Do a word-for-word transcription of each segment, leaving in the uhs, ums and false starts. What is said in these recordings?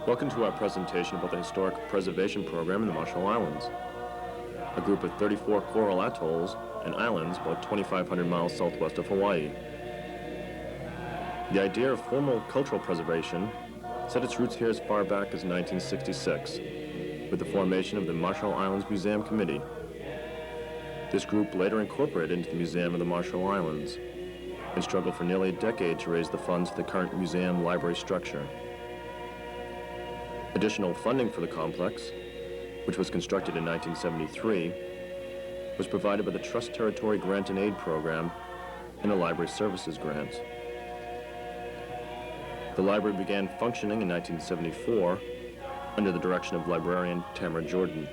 Welcome to our presentation about the Historic Preservation Program in the Marshall Islands, a group of thirty-four coral atolls and islands about twenty-five hundred miles southwest of Hawaii. The idea of formal cultural preservation set its roots here as far back as nineteen sixty-six, with the formation of the Marshall Islands Museum Committee. This group later incorporated into the Museum of the Marshall Islands and struggled for nearly a decade to raise the funds for the current museum library structure. Additional funding for the complex, which was constructed in nineteen seventy-three, was provided by the Trust Territory Grant and Aid Program and a library services grant. The library began functioning in nineteen seventy-four under the direction of librarian Tamara Jordan.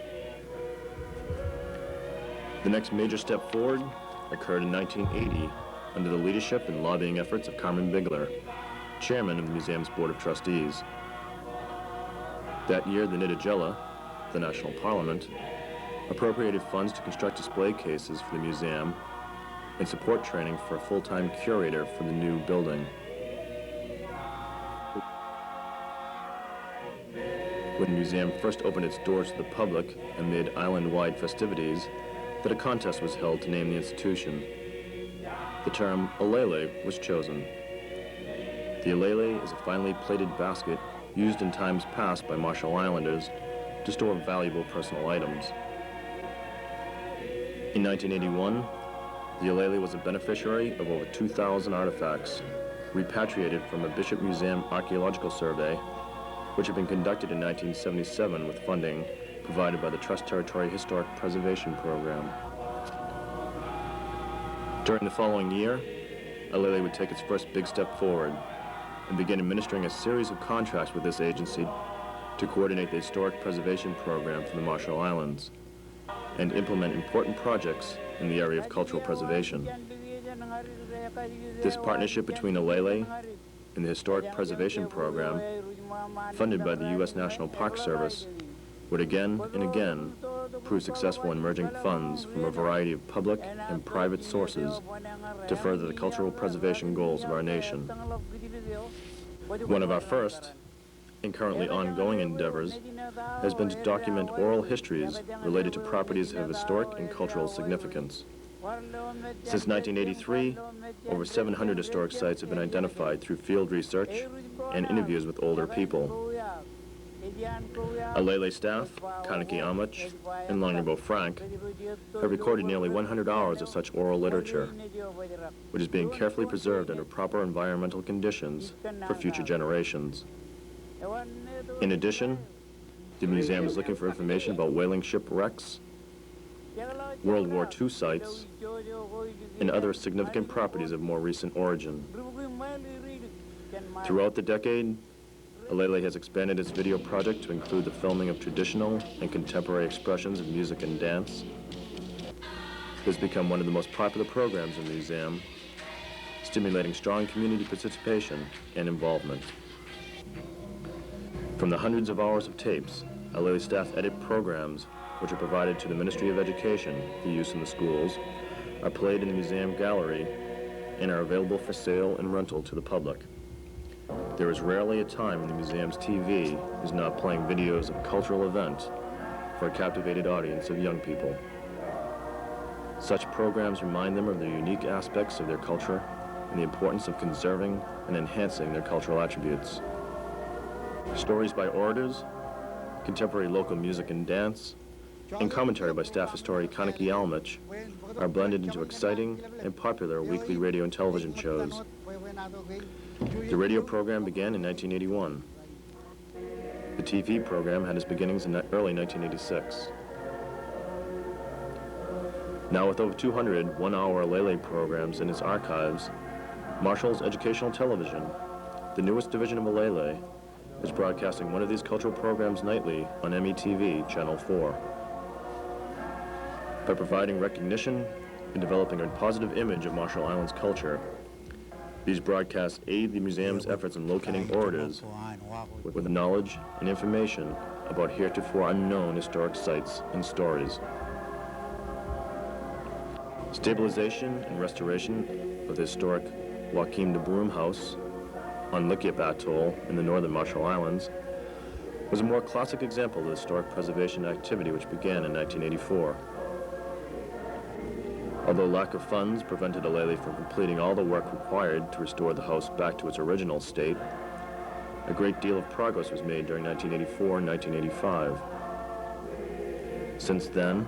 The next major step forward occurred in nineteen eighty under the leadership and lobbying efforts of Carmen Bigler, chairman of the museum's Board of Trustees. That year, the Nitijela, the national parliament, appropriated funds to construct display cases for the museum and support training for a full-time curator for the new building. When the museum first opened its doors to the public amid island-wide festivities, that a contest was held to name the institution. The term ʻalele was chosen. The ʻalele is a finely plaited basket used in times past by Marshall Islanders to store valuable personal items. In nineteen eighty-one, the ʻalele was a beneficiary of over two thousand artifacts repatriated from a Bishop Museum archaeological survey, which had been conducted in nineteen seventy-seven with funding provided by the Trust Territory Historic Preservation Program. During the following year, ʻalele would take its first big step forward and begin administering a series of contracts with this agency to coordinate the historic preservation program for the Marshall Islands and implement important projects in the area of cultural preservation. This partnership between ʻalele and the Historic Preservation Program, funded by the U S National Park Service, would again and again prove successful in merging funds from a variety of public and private sources to further the cultural preservation goals of our nation. One of our first and currently ongoing endeavors has been to document oral histories related to properties of historic and cultural significance. Since nineteen eighty-three, over seven hundred historic sites have been identified through field research and interviews with older people. ʻAlele staff, Kaniki Amach and Langabo Frank, have recorded nearly one hundred hours of such oral literature, which is being carefully preserved under proper environmental conditions for future generations. In addition, the museum is looking for information about whaling shipwrecks, World War Two sites, and other significant properties of more recent origin. Throughout the decade, ʻAlele has expanded its video project to include the filming of traditional and contemporary expressions of music and dance. It has become one of the most popular programs in the museum, stimulating strong community participation and involvement. From the hundreds of hours of tapes, ʻAlele staff edit programs which are provided to the Ministry of Education for use in the schools, are played in the museum gallery, and are available for sale and rental to the public. There is rarely a time when the museum's T V is not playing videos of a cultural event for a captivated audience of young people. Such programs remind them of the unique aspects of their culture and the importance of conserving and enhancing their cultural attributes. Stories by orators, contemporary local music and dance, and commentary by staff historian Kaniki Amach are blended into exciting and popular weekly radio and television shows. The radio program began in nineteen eighty-one. The T V program had its beginnings in early nineteen eighty-six. Now, with over two hundred one-hour ʻAlele programs in its archives, Marshall's Educational Television, the newest division of ʻAlele, is broadcasting one of these cultural programs nightly on M E T V Channel four. By providing recognition and developing a positive image of Marshall Islands culture, these broadcasts aid the museum's efforts in locating orators with knowledge and information about heretofore unknown historic sites and stories. Stabilization and restoration of the historic Joachim de Brum House on Lekiap Atoll in the northern Marshall Islands was a more classic example of historic preservation activity which began in nineteen eighty-four. Although lack of funds prevented Alele from completing all the work required to restore the house back to its original state, a great deal of progress was made during nineteen eighty-four and nineteen eighty-five. Since then,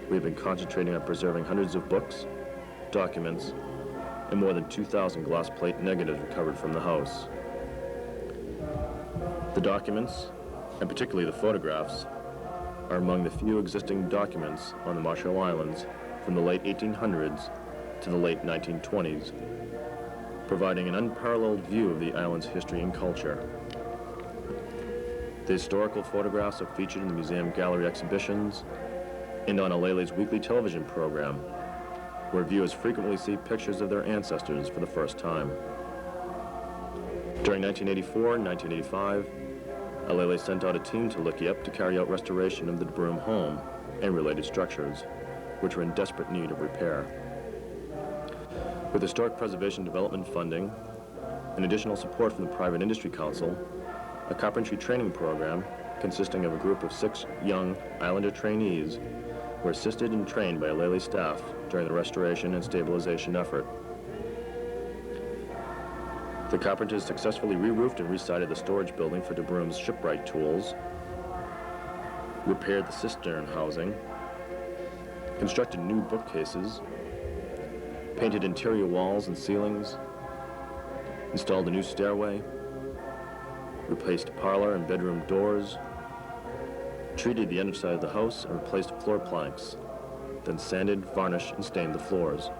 we have been concentrating on preserving hundreds of books, documents, and more than two thousand glass plate negatives recovered from the house. The documents, and particularly the photographs, are among the few existing documents on the Marshall Islands from the late eighteen hundreds to the late nineteen twenties, providing an unparalleled view of the island's history and culture. The historical photographs are featured in the museum gallery exhibitions and on Alele's weekly television program, where viewers frequently see pictures of their ancestors for the first time. During nineteen eighty-four and nineteen eighty-five, Alele sent out a team to Liquiap to carry out restoration of the de Broom home and related structures, which were in desperate need of repair. With historic preservation development funding and additional support from the Private Industry Council, a carpentry training program consisting of a group of six young Islander trainees were assisted and trained by Alele staff during the restoration and stabilization effort. The carpenters successfully re-roofed and resited the storage building for de Broom's shipwright tools, repaired the cistern housing, constructed new bookcases, painted interior walls and ceilings, installed a new stairway, replaced parlor and bedroom doors, treated the underside of the house, and replaced floor planks, then sanded, varnished, and stained the floors.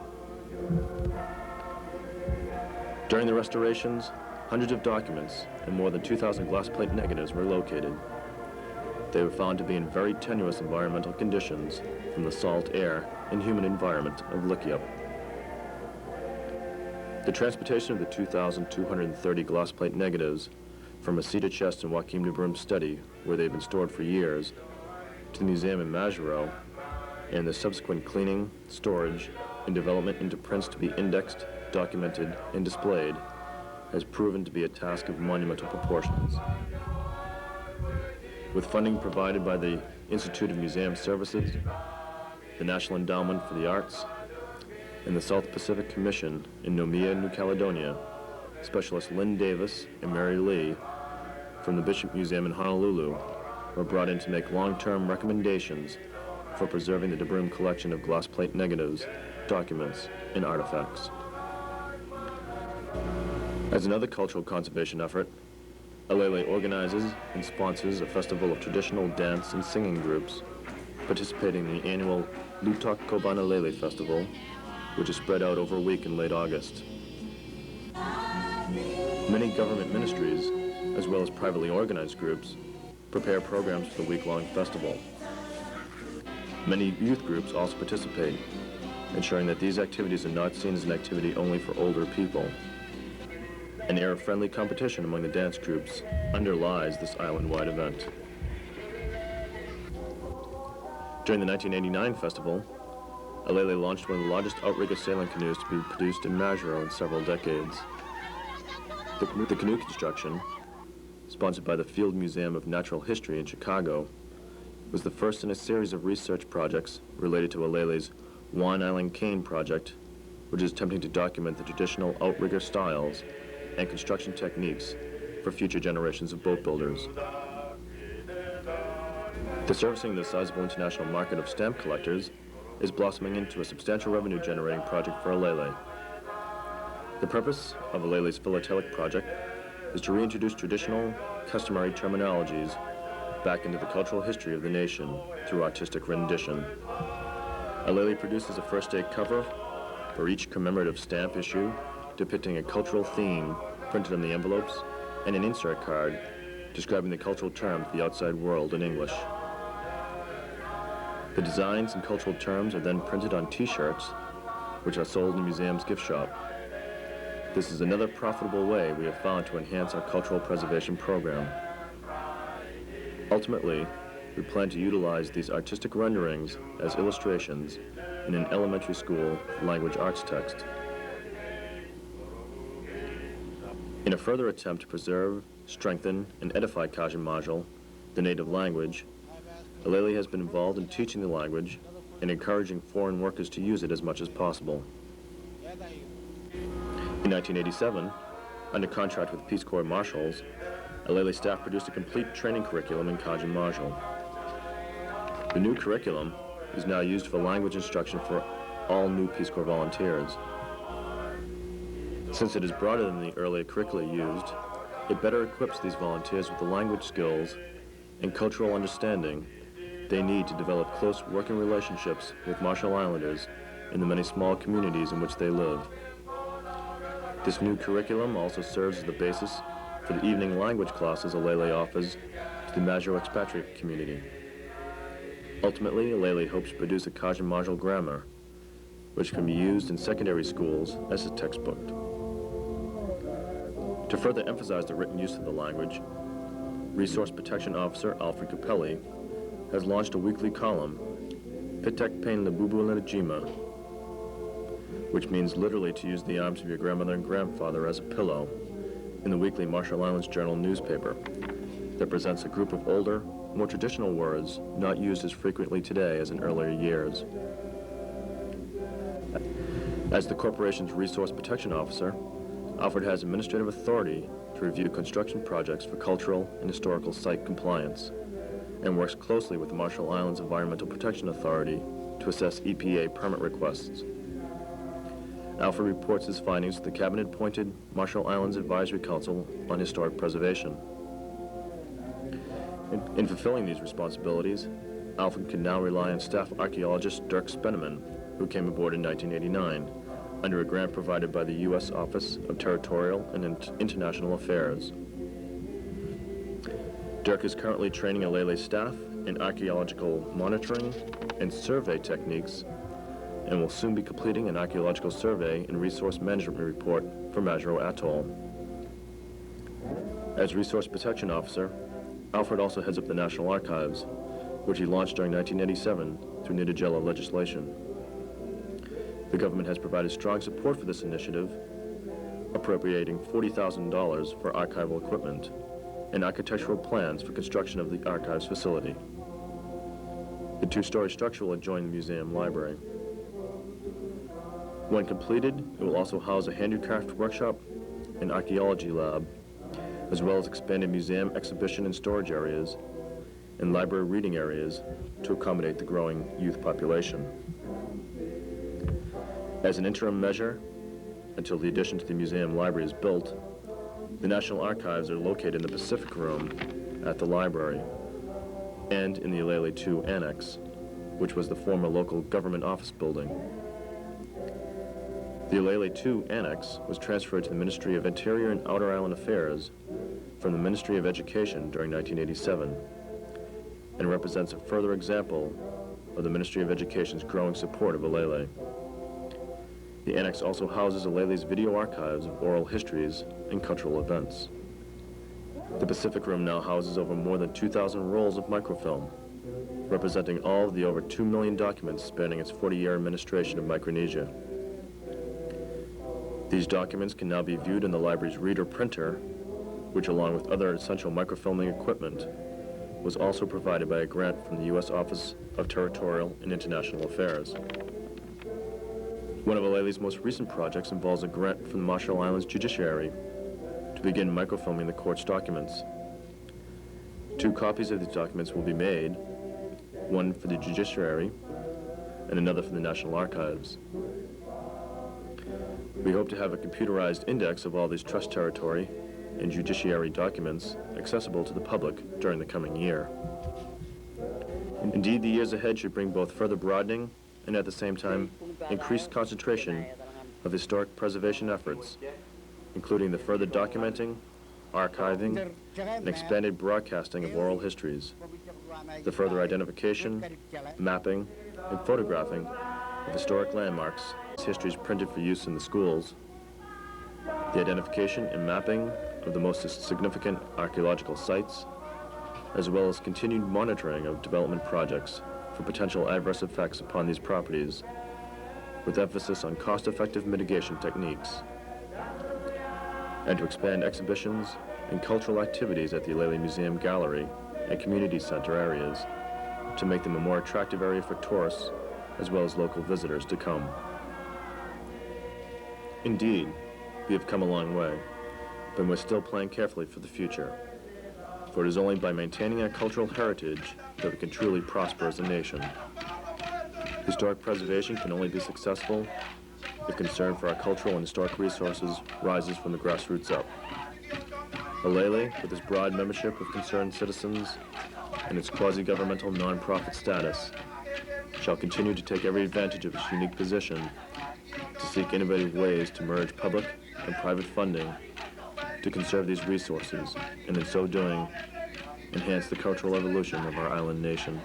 During the restorations, hundreds of documents and more than two thousand glass plate negatives were located. They were found to be in very tenuous environmental conditions from the salt air and humid environment of Liquiap. The transportation of the two thousand two hundred thirty glass plate negatives from a cedar chest in Joachim de Broom's study, where they've been stored for years, to the museum in Majuro, and the subsequent cleaning, storage, and development into prints to be indexed, documented, and displayed has proven to be a task of monumental proportions. With funding provided by the Institute of Museum Services, the National Endowment for the Arts, and the South Pacific Commission in Noumea, New Caledonia, specialists Lynn Davis and Mary Lee from the Bishop Museum in Honolulu were brought in to make long-term recommendations for preserving the de Broom collection of glass plate negatives, documents, and artifacts. As another cultural conservation effort, Alele organizes and sponsors a festival of traditional dance and singing groups, participating in the annual Lutok Kōban Alele Festival, which is spread out over a week in late August. Many government ministries, as well as privately organized groups, prepare programs for the week-long festival. Many youth groups also participate, ensuring that these activities are not seen as an activity only for older people. An air of friendly competition among the dance groups underlies this island-wide event. During the nineteen eighty-nine festival, Alele launched one of the largest outrigger sailing canoes to be produced in Majuro in several decades. The, the canoe construction, sponsored by the Field Museum of Natural History in Chicago, was the first in a series of research projects related to Alele's One Island Cane project, which is attempting to document the traditional outrigger styles and construction techniques for future generations of boat builders. The servicing of the sizable international market of stamp collectors is blossoming into a substantial revenue-generating project for Alele. The purpose of Alele's Philatelic Project is to reintroduce traditional, customary terminologies back into the cultural history of the nation through artistic rendition. Alele produces a first day cover for each commemorative stamp issue depicting a cultural theme printed on the envelopes and an insert card describing the cultural term to the outside world in English. The designs and cultural terms are then printed on T-shirts, which are sold in the museum's gift shop. This is another profitable way we have found to enhance our cultural preservation program. Ultimately, we plan to utilize these artistic renderings as illustrations in an elementary school language arts text. In a further attempt to preserve, strengthen, and edify Kajin Majul, the native language, Ollei has been involved in teaching the language and encouraging foreign workers to use it as much as possible. In nineteen eighty-seven, under contract with Peace Corps marshals, Ollei staff produced a complete training curriculum in Kajin Marshal. The new curriculum is now used for language instruction for all new Peace Corps volunteers. Since it is broader than the earlier curricula used, it better equips these volunteers with the language skills and cultural understanding they need to develop close working relationships with Marshall Islanders in the many small communities in which they live. This new curriculum also serves as the basis for the evening language classes Ollei offers to the Majuro expatriate community. Ultimately, Ollei hopes to produce a Kajin Marshal grammar, which can be used in secondary schools as a textbook. To further emphasize the written use of the language, Resource Protection Officer Alfred Capelli has launched a weekly column, Pitek Pein Lebubu Lenejima, which means literally to use the arms of your grandmother and grandfather as a pillow, in the weekly Marshall Islands Journal newspaper that presents a group of older, more traditional words not used as frequently today as in earlier years. As the corporation's resource protection officer, Alfred has administrative authority to review construction projects for cultural and historical site compliance and works closely with the Marshall Islands Environmental Protection Authority to assess E P A permit requests. Alfred reports his findings to the cabinet-appointed Marshall Islands Advisory Council on Historic Preservation. In, in fulfilling these responsibilities, Alfred can now rely on staff archaeologist Dirk Spennemann, who came aboard in nineteen eighty-nine under a grant provided by the U S Office of Territorial and In-, International Affairs. Dirk is currently training Ollei staff in archaeological monitoring and survey techniques and will soon be completing an archaeological survey and resource management report for Majuro Atoll. As Resource Protection Officer, Alfred also heads up the National Archives, which he launched during nineteen eighty-seven through Nitajela legislation. The government has provided strong support for this initiative, appropriating forty thousand dollars for archival equipment and architectural plans for construction of the archives facility. The two-story structure will adjoin the museum library. When completed, it will also house a handicraft workshop, an archaeology lab, as well as expanded museum exhibition and storage areas and library reading areas to accommodate the growing youth population. As an interim measure, until the addition to the museum library is built, the National Archives are located in the Pacific Room at the library and in the Ollei two Annex, which was the former local government office building. The Ollei two Annex was transferred to the Ministry of Interior and Outer Island Affairs from the Ministry of Education during nineteen eighty-seven and represents a further example of the Ministry of Education's growing support of Ollei. The annex also houses Ollei's video archives of oral histories and cultural events. The Pacific Room now houses over more than two thousand rolls of microfilm, representing all of the over two million documents spanning its forty-year administration of Micronesia. These documents can now be viewed in the library's reader printer, which, along with other essential microfilming equipment, was also provided by a grant from the U S Office of Territorial and International Affairs. One of Ollei's most recent projects involves a grant from the Marshall Islands Judiciary to begin microfilming the court's documents. Two copies of these documents will be made, one for the judiciary and another for the National Archives. We hope to have a computerized index of all these trust territory and judiciary documents accessible to the public during the coming year. Indeed, the years ahead should bring both further broadening and, at the same time, increased concentration of historic preservation efforts, including the further documenting, archiving, and expanded broadcasting of oral histories, the further identification, mapping, and photographing of historic landmarks, histories printed for use in the schools, the identification and mapping of the most significant archaeological sites, as well as continued monitoring of development projects for potential adverse effects upon these properties, with emphasis on cost-effective mitigation techniques, and to expand exhibitions and cultural activities at the Ollei Museum Gallery and community center areas to make them a more attractive area for tourists as well as local visitors to come. Indeed, we have come a long way, but we must still plan carefully for the future, for it is only by maintaining our cultural heritage that we can truly prosper as a nation. Historic preservation can only be successful if concern for our cultural and historic resources rises from the grassroots up. Oilele, with its broad membership of concerned citizens and its quasi-governmental nonprofit status, shall continue to take every advantage of its unique position to seek innovative ways to merge public and private funding to conserve these resources, and in so doing, enhance the cultural evolution of our island nation.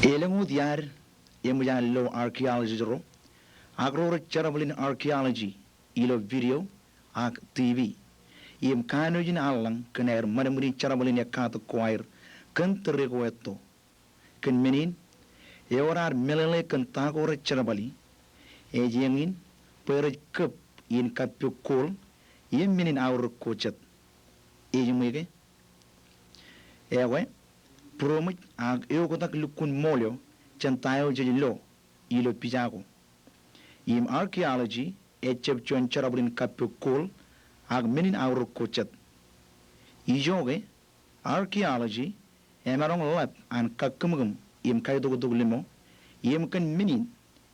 Elōñ wōt iaad eṃōj an lo archaeologist ro ak ro rej jerbal in archaeology ilo video ak TV im kanooj in allōñ kōn aer ṃadṃōd in jerbal in ekkatak ko aer kōn tōre ko etto. Kōn men in, ewōr ad meḷeḷe kōn ta ko rej jerbali, ej eñin bwe rej kab in kappok gold im men in aorōk ko jet. Ej ṃōj ke? Ekwe, būroṃōj ak eoktak lukkuun ṃool eo jān ta eo jej lo ilo pija ko. Im archaeology ejjab juon jerbal in kappok gold ak men in aorōk ko jet. Ijoke, archaeology emaroñ ḷap an kakkūmkūm im kaitoktok limo, im kōn men in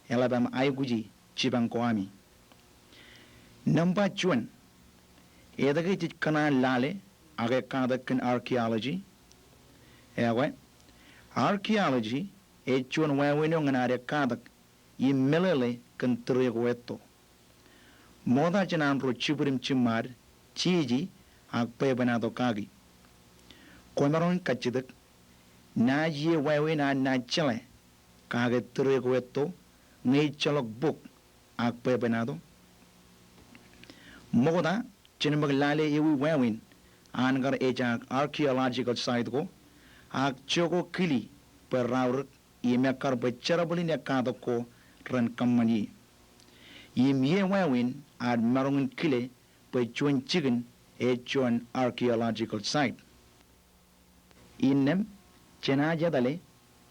eḷap aṃ aikuji jipañ ko ami. Nōṃba juon, etke jej kōṇaan lale ak ekkatak kōn archaeology? Ekwe, archaeology ej juon wāween eo ñan ad ekkatak im meḷeḷe kōn tōre ko etto. Ṃokta jān an ro jibwid im jiṃṃaad jeje ak bwebwenato kaki. Kwōmaroñ in kajjitōk, naaj ie wāween an naaj jeḷā kake tōre ko etto ñe ejjeḷọk bok ak bwebwenato? Ṃokta, jen ṃōk lale ewi wāween an kar ejaak archaeological site ko ak joko kili bwe raorōk im ekkar bwe jerbal in ekkatak ko ren kōṃṃan ie. Im ie wāween ad maroñ in kile bwe juon jikin ej juon archaeological site. Innām, jenaaj etale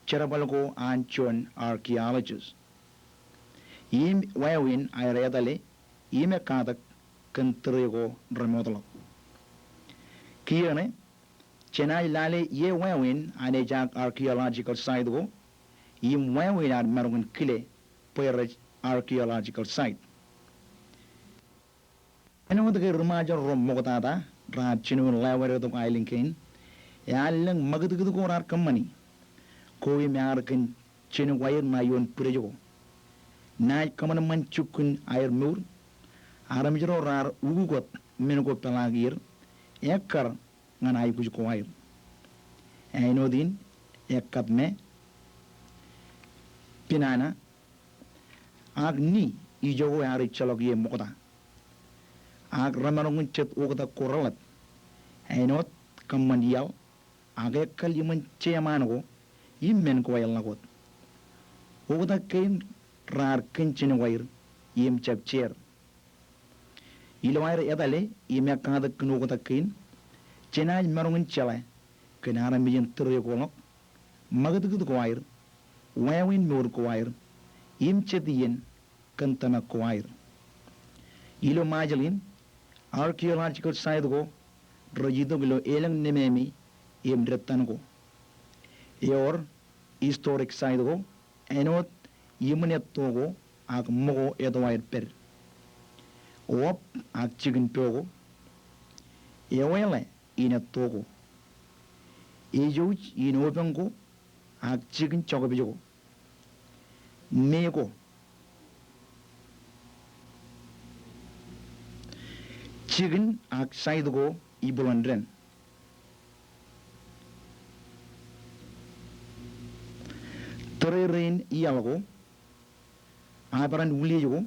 jerbal ko an juon archaeologist im wāween aer etale im ekkatak kōn tōre ko remootḷọk. Kiiō ṇe, jenaaj lale ie wāween an ejaak archaeological site ko im wāween ad maroñ in kile bwe rej archaeological site. Āinwōt ke ri-Ṃajeḷ ro ṃoktata raar jinoin lewōdetok aelōñ kein, ear lōñ ṃakūtkūt ko raar kōṃṃani. Ko im ear kōn jenukwaer ṇa ioon bwidej ko. Naaj kōṃanṃan jukkuun aer mour. Armej ro raar ukukot men ko peḷaakier ekkar ñan aikuj ko aer. Āinwōt in, ekkat me, pinana, ak ni ijoko ear ejjeḷọk ie ṃokta. ak remaroñ in jet oktak ko reḷap. Āinwōt kōṃṃan iaḷ ak ekkal iṃōn jeṃaan ko im men ko eḷḷak wōt. Oktak kein raar kōn jino aer im jab jeer. Ilo aer etale im ekkatak kōn oktak kein, jenaaj maroñ in jeḷā kōn armej in tōre ko ḷọk, ṃakūtkūt ko aer, wāween mour ko aer, im jet iien kōn tōmak ko aer. Ilo Ṃajeḷ in, archaeological site ko rej itok ilo elōñ nemāmi im dettan ko. Ewōr historic site ko āinwōt iṃōn etto ko ak ṃōko eto aer pād. Oab ak jikin po ko. Eweḷe in etto ko. Ejouj in opeñ ko ak jikin jokpej ko. Mej ko. Jikin ak site ko ibwilōn dān. Tōrerein iaḷ ko, aperan uliej ko,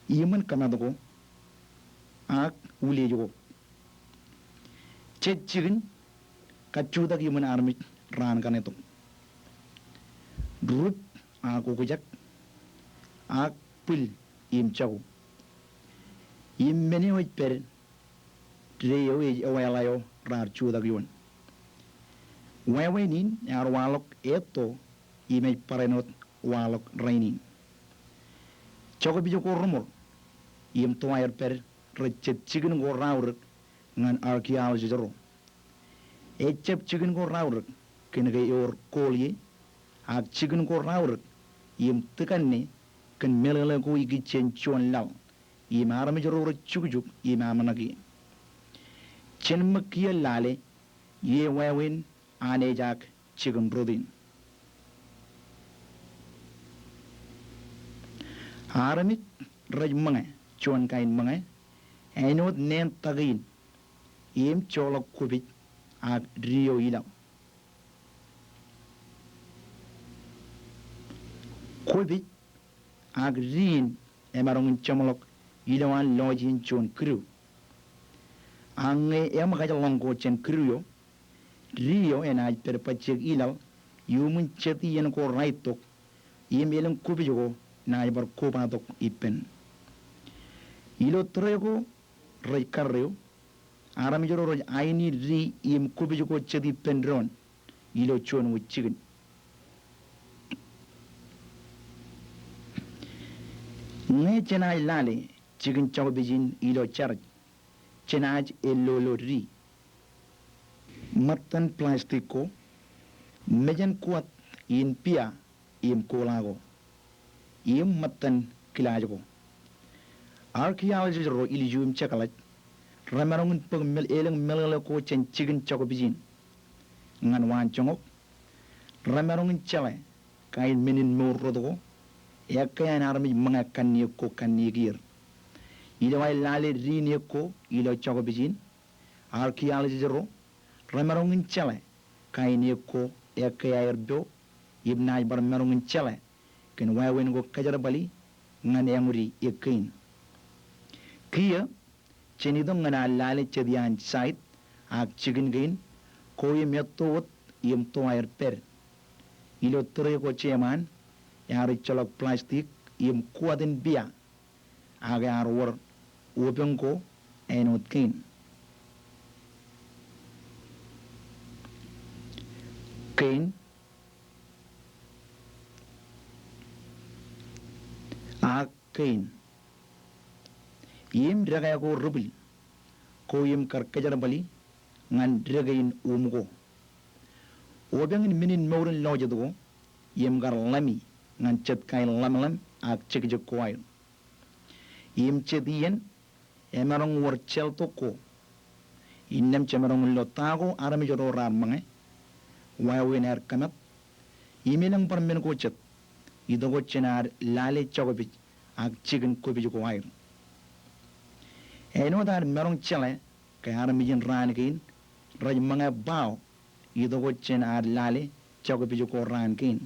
iṃōn kōmat ko, ak uliej ko. Jet jikin kajjutak iṃōn armej raan kaṇe tok. Rup ak ukjak ak bwil im jako. Im men eo ej pād, de eo ej eweḷe eo raar jutak ioon. Wāween in ear waḷọk etto im ej barāinwōt waḷọk rainin. Jokpej ko reṃor im to aer pād rej jet jikin ko raorōk ñan archaeologist ro. Ejjab jikin ko raorōk kōn ke ewōr gold ie, ak jikin ko raorōk im tikanne kōn meḷeḷe ko ikijjien juon laḷ im armej ro rej jukjuk im aṃṇak ie. Jen ṃōk kiiō lale ie wāween an ejaak jikin rot in. Armej rej ṃōñā juon kain ṃōñā āinwōt neen take in im joḷọk kwōpij ak di eo ilaḷ. Kwōpij ak di in emaroñ in jeṃḷọk ilowaan lọjien juon kidu. Ak ñe eṃōkaj ḷọñ ko jān kidu eo, di eo enaaj pād bajjek ilaḷ iuṃwin jet iien ko raittok im elōñ kwōpij ko naaj bar kobatok ippān. Ilo tōre ko rej karreo, armej ro rej aini di im kwōpij ko jet ippān doon ilo juon wōt jikin. Ñe jenaaj lale jikin jokpej in ilo jarej, jenaaj ellolo di. Ṃōttan plastic ko, mejān kuwat in pia im kola ko, im ṃōttan kilaaj ko. Archaeologist ro ilju im jekḷaj remaroñ in bōk mel-, elōñ meḷeḷe ko jān jikin jokpej in. Ñan waan joñak, remaroñ in jeḷā kain men in mour rot ko, ekkā an armej ṃōñā kanniōk ko kanniōk er. Ilo aer lale di in eok ko ilo jokpej in, archaeologist ro remaroñ in jeḷā kain eok ko ekkā aer po, im naaj bar maroñ in jeḷā kōn wāween ko kōjerbali ñan eñudi eok kein. Kiiō, jen itok ñan ad lale jet iaan site ak jikin kein ko im etto wōt im to aer pād. Ilo tōre ko jeṃaan, ear ejjeḷọk plastic im kuwat in pia, ak ear wōr opeñ ko āinwōt kein. Kein. Ak kein. Im dekā ko ri-bwil ko im kar kōjerbali ñan dekā in um ko. Opeñ in men in mour in lọjet ko im kar ḷami ñan jet kain ḷamḷam ak jekjek ko aer. Im jet iien emaroñ wōr jeltok ko. Innām jemaroñ in lo ta ko armej ro raar ṃōñā, wāween aer kōmat, im elōñ bar men ko jet, itok wōt jān ad lale jokpej ak jikin kwōpij ko aer. Āinwōt ad maroñ jeḷā ke armej in raan kein rej ṃōñā bao, itok wōt jān ad lale jokpej ko raan kein.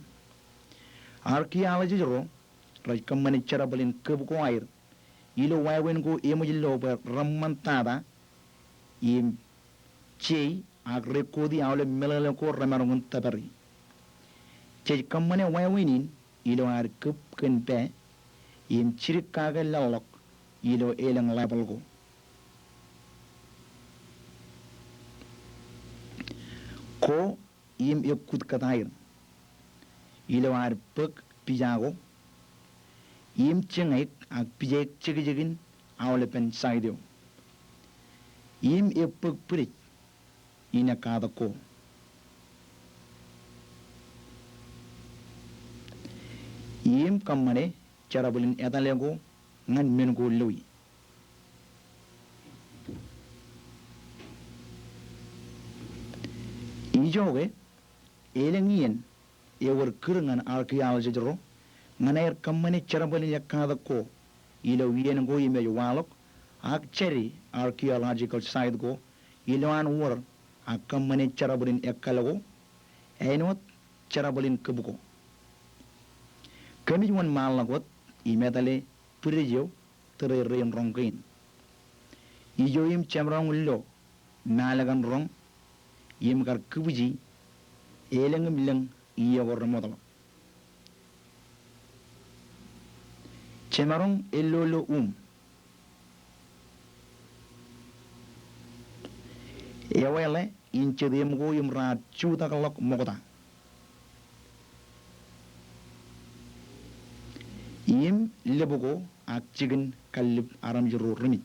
Archaeologist ro rej kōṃṃane jerbal in kōb ko aer ilo wāween ko eṃōj lo bwe reṃṃan tata im jei ak rekooti aolep meḷeḷe ko remaroñ in tōpari. Jej kōṃṃane wāween in ilo ad kūb kōn pā im jidik kake laḷḷọk ilo elōñ level ko. Ko im ekkut kōtaer ilo ad bōk pija ko im jiñaik ak pijaik jekjekin aolepen site eo im ebōk bwidej in ekkatak ko im kōṃṃane jerbal in etale ko ñan men ko loi. Ijoke, elōñ iien ewōr kūr ñan archaeologist ro ñan aer kōṃṃane jerbal in ekkatak ko ilo iien ko im ej waḷọk ak jāde archaeological site ko ilowaan wōr ak kōṃṃane jerbal in ekkal ko āinwōt jerbal in kūb ko. Kōmij wōnṃaanḷọk wōt im etale bwidej eo tōre rein roñ kein. Ijo im jemaroñ lo mālōkan roñ im kar kūbwiji elōñ im lōñ iiō ko remootḷọk. Jemaroñ ellolo um. Eweḷe in jet eṃ ko im raar jutakḷọk ṃokta im lōb ko ak jikin kallib armej ro rimej.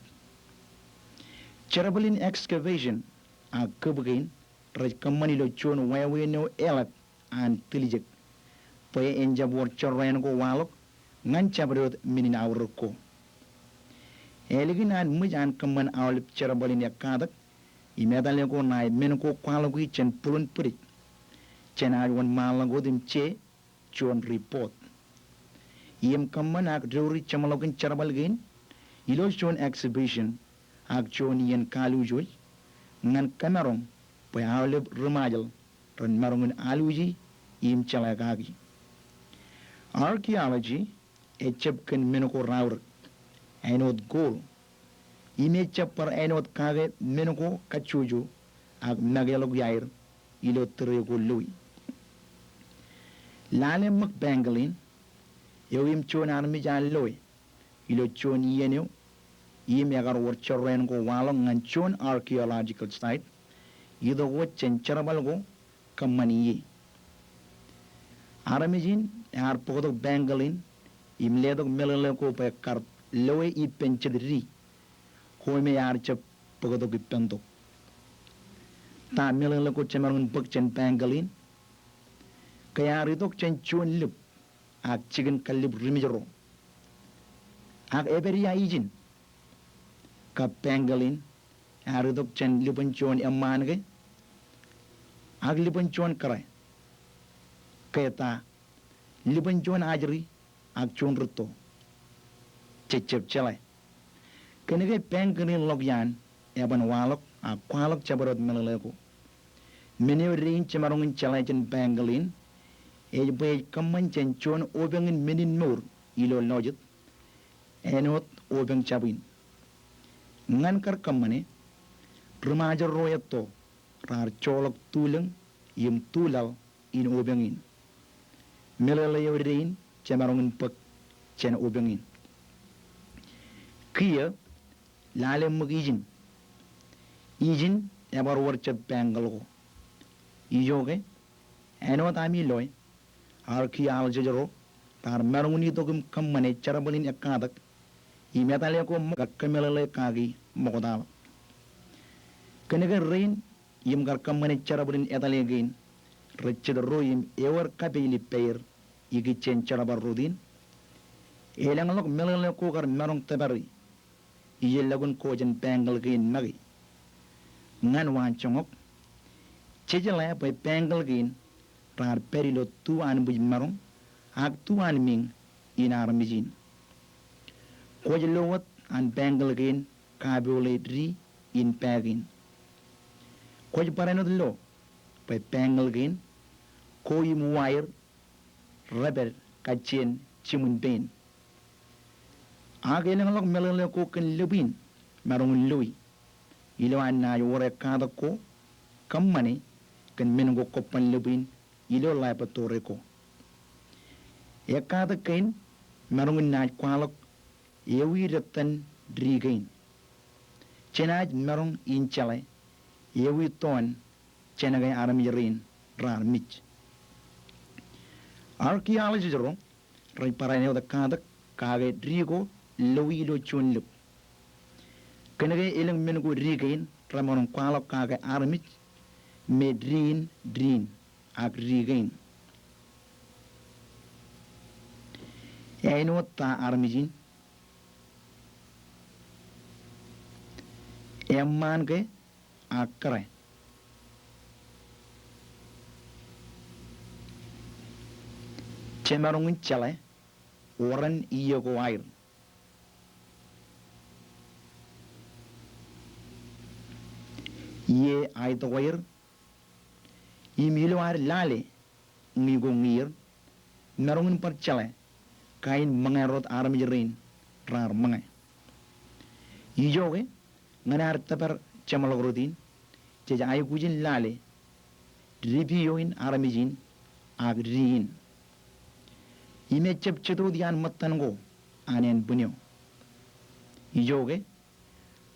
Jerbal in excavation ak kūb kein rej kōṃṃan ilo juon wāween eo eḷap an tiljek bwe en jab wōr jorrāān ko waḷọk ñan jabdewōt men in aorōk ko. Ālikin an ṃōj an kōṃṃan aolep jerbal in ekkatak im etale ko ṇae men ko kwaḷọki jān būḷun bwidej, jenaaj wōnṃaanḷọk wōt im je juon report im kōṃṃan ak douri jeṃḷọkin jerbal kein ilo juon exhibition ak juon iien kaluujooj ñan kōmaroñ bwe aolep ri-Ṃajeḷ ren maroñ in aluuji im jeḷā kaki. Archaeology ejab kōn men ko raorōk āinwōt gold im ejab bar āinwōt kake men ko kajjojo ak make ḷọk iaer ilo tōre ko loi. Lale ṃōk pangolin eo im juon armej ear loe ilo juon iien eo im ekar wōr jorrāān ko waḷọk ñan juon archaeological site, itok wōt jān jerbal ko kōṃṃan ie. Armej in ear bōktok pangolin im letok meḷeḷe ko bwe kar loe ippān jet di ko im ear jab bōktok ippān tok. Ta meḷeḷe ko jemaroñ in bōk jān pangolin? Ke ear itok jān juon lōb ak jikin kallib rimej ro. Ak epād ia ijin? Kab pangolin ear itok jān lōban juon eṃṃaan ke? Ak lōban juon kōrā? Ke ta, lōban juon ajri ak juon rūtto? Jejjab jeḷā. Kōnke pangolin ḷọk iaan eban waḷọk ak kwaḷọk jabdewōt meḷeḷe ko. Men eo dein jemaroñ in jeḷā jān pangolin ej bwe ej kōṃṃan jān juon opeñ in men in mour ilo lọjet āinwōt opeñ jab in. Ñan kar kōṃṃane, ri-Ṃajeḷ ro etto raar joḷọk tulōñ im tulaḷ in opeñ in. Meḷeḷe eo dein jemaroñ in bōk jān opeñ in. Kiiō, lale ṃōk ijin. Ijin ebar wōr jet pangol ko. Ijoke, āinwōt ami loe, archaeologist ro raar maroñ in itok im kōṃṃane jerbal in ekkatak im etale ko ṃōk kar kōmeḷeḷe kaki ṃoktaḷọk. Kōnke rein im kar kōṃṃane jerbal in etale kein rej jet ro im ewōr kapeil ippāer ikijjien jerbal rot in. Elōñḷọk meḷeḷe ko kar maroñ tōpari ijellọkin ko jān pangol kein make. Ñan waan joñak, jejeḷā bwe pangol kein raar pād ilo tu anbwijmaroñ ak tu anmiiñ in armej in. Kwōj lo wōt an pangol kein kapoole di in pā kein. Kwōj barāinwōt lo bwe pangol kein ko im waer rej pād kajjien jiṃwin pein. Ak elōñḷọk meḷeḷe ko kōn lōb in maroñ in loi ilo an naaj wōr ekkatak ko kōṃṃane kōn men ko kobban lōb in ilo laboratory ko. Ekkatak kein maroñ in naaj kwaḷọk ewi dettan di kein. Jenaaj maroñ in jeḷā ewi toon jān ke armej rein raar mej. Archaeologist ro rej bar āinwōt ekkatak kake di ko loi ilo juon lōb. Kōnke elōñ men ko di kein remaroñ kwaḷọk kake armej me diin diin ak di kein. Āinwōt ta armej in? Eṃṃaan ke ak kōrā? Jemaroñ in jeḷā oran iiō ko aer. Ie aetokwaer im ilo ad lale ñi ko ñier, maroñ in bar jeḷā kain ṃōñā rot armej rein raar ṃōñā. Ijoke ñan ad tōpar jeṃḷọk rot in, jej aikuj in lale dipio in armej in ak di in. Im ejab jitōt iaan ṃōttan ko an ānbwin eo. Ijoke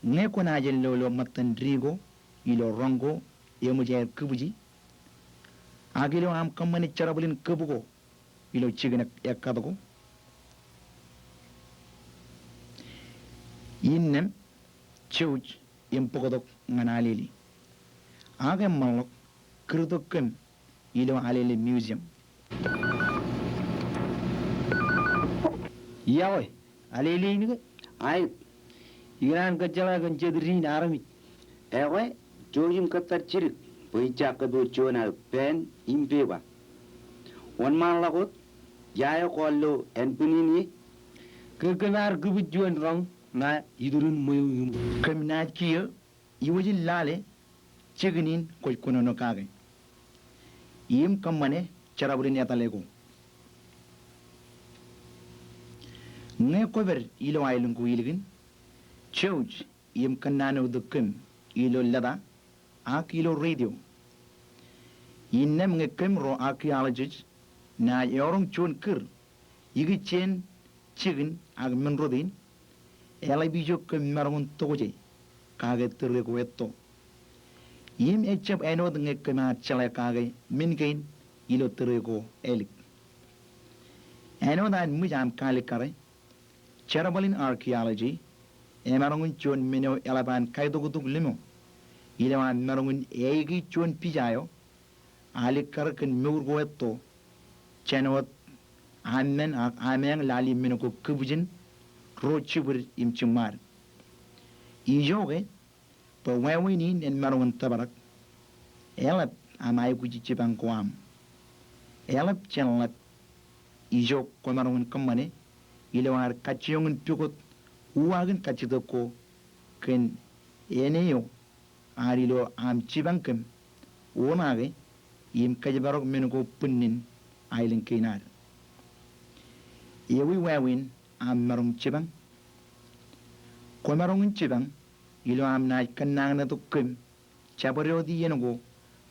ñe kwōnaaj ello ilo ṃōttan di ko ilo roñ ko eṃōj aer kūpiji, ak ilo aṃ kōṃṃane jerbal in kōb ko ilo jikin ek-, ekkat ko, innām jouj im bōktok ñan Alele. Ak eṃṃanḷọk kūrtok kōm ilo Alele Museum. Iọkwe, Alele in ke? Aet. Ikōṇaan kōjjeḷā kōn jet diin armej. Ekwe, jouj im kōttar jidik bwe ij ja kōpooj juon aō pen im peba. Wōnṃaanḷọk wōt, ia eo kwaar lo ānbwin in ie? Ke kōm ar kūpij juon roñ ṇa iturin ṃweo iṃōn. Kōm naaj kiiō iwōj in lale jikin in kwōj kōnono kake im kōṃṃane jerbal in etale ko. Ñe kwōpād ilo aelōñ ko ilikin, jouj im kōnnaan wōt kōm ilo lōta ak ilo radio. Innām ñe kōm ro archaeologist naaj eoroñ juon kūr ikijjien jikin ak men rot in, eḷap ijo kōm maroñ in tokjān kake tūrwe ko etto. Im ejab āinwōt ñe kōm ar jeḷā kake men kein ilo tūrwe ko ālik. Āinwōt an ṃwij aṃ kaalikkare, jerbal in archaeology emaroñ in juon men eo eḷap an kaitoktok limo ilo aṃ maroñ in eiki juon pija eo alikkar kōn mour ko etto, jān wōt aṃ men ak aṃ eañ lale men ko kūpijin ro jibwid im jiṃṃaad. Ijoke, bwe wāween in en maroñ in tōprak, eḷap aṃ aikuji jipañ ko aṃ. Eḷap jān ḷap ijo kwōmaroñ in kōṃṃane ilo ad kajjioñ in pukot uwaak in kajjitōk ko kōn āne eo ad ilo aṃ jipañ kōm oṇaake im kōjparok men ko bwinnin aelōñ kein ad. Ewi wāween aṃ maroñ jipañ? Kwōmaroñ in jipañ ilo aṃ naaj kōnnañṇe tok kōm jabdewōt iien ko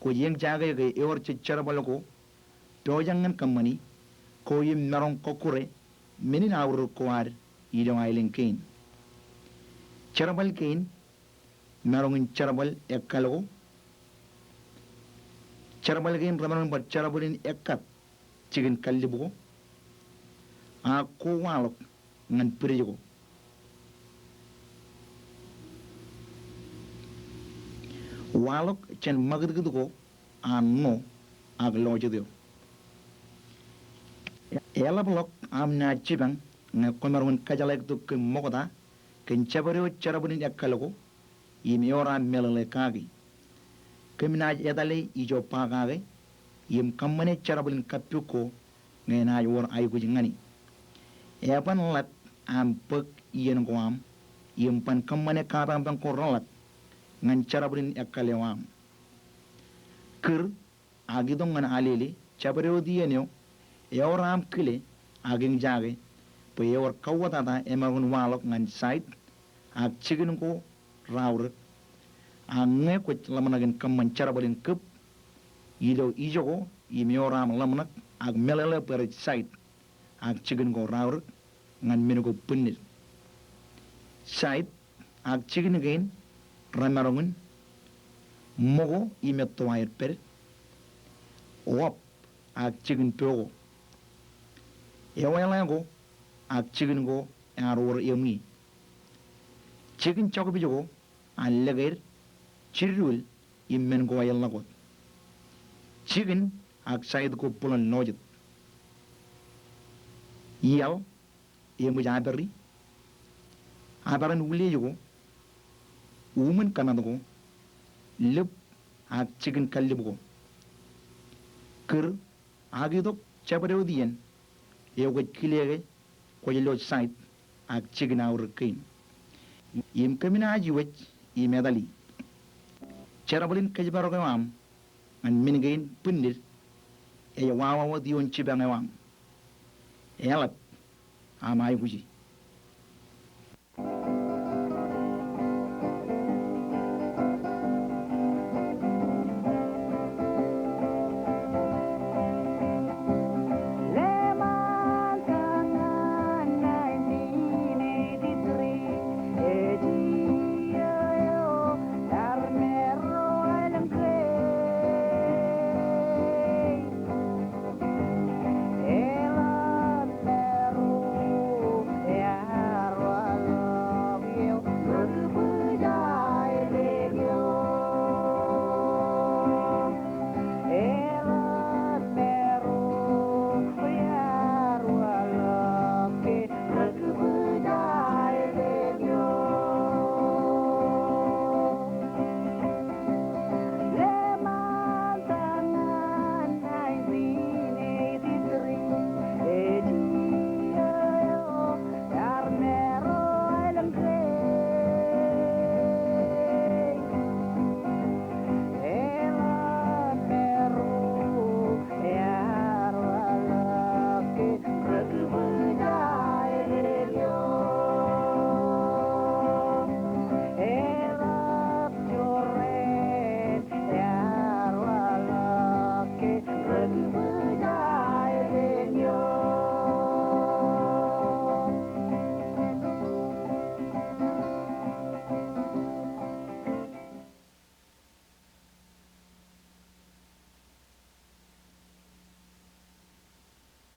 kwōj eñjake ke ewōr jej jerbal ko pojak ñan kōṃṃani ko im maroñ kọkkure men in aorōk ko ad ilo aelōñ kein. Jerbal kein maroñ in jerbal ekkal ko. Jerbal kein remaroñ in bar jerbal in ekkat jikin kallib ko ak ko waḷọk ñan bwidej ko. Waḷọk jān ṃakūtkūt ko an ṇo ak lọjet eo. Eḷapḷọk aṃ naaj jipañ ñe kwōmaroñ in kōjeḷāiktok kōm ṃokta kōn jabdewōt jerbal in ekkal ko im ewōr aṃ meḷeḷe kaki. Kōm naaj etale ijo ba kake im kōṃṃane jerbal in kappok ko ñe enaaj wōr aikuj ñani. Eban ḷap aṃ bōk iien ko aṃ im ban kōṃṃane kapañpañ ko reḷap ñan jerbal in ekkal eo aṃ. Kūr ak itok ñan Alele jabdewōt iien eo ewōr aṃ kile ak eñjake bwe ewōr kauwōtata emaroñ in waḷọk ñan side ak jikin ko raorōk. Ak ñe kwōj ḷōmṇak in kōṃṃan jerbal in kōb ilo ijo ko im ewōr aṃ ḷōmṇak ak meḷeḷe bwe rej side ak jikin ko raorōk ñan men ko bwinnid. Side ak jikin kein remaroñ in ṃōko im etto aer pād, oab ak jikin po ko, eweḷe ko ak jikin ko ear wōr eṃwiin. Jikin jokpij ko an lōke jidiwōj im men ko eḷḷọk wōt. Jikin ak side ko bōlen lọjet. Iaḷ eṃōj apari, aparen uliej ko, uṃwin kōmat ko, lōb ak jikin kallib ko. Kūr ak itok jabdewōt iien eo kwōj kile ke kwōj lo side ak jikin aorōk kein. Im kōm naaj iwōj im etali. Jerbal in kōjparok eo aṃ ñan men kein bwinnid ej wawa wōt ioon jipañ eo aṃ. Eḷap aṃ aikuji.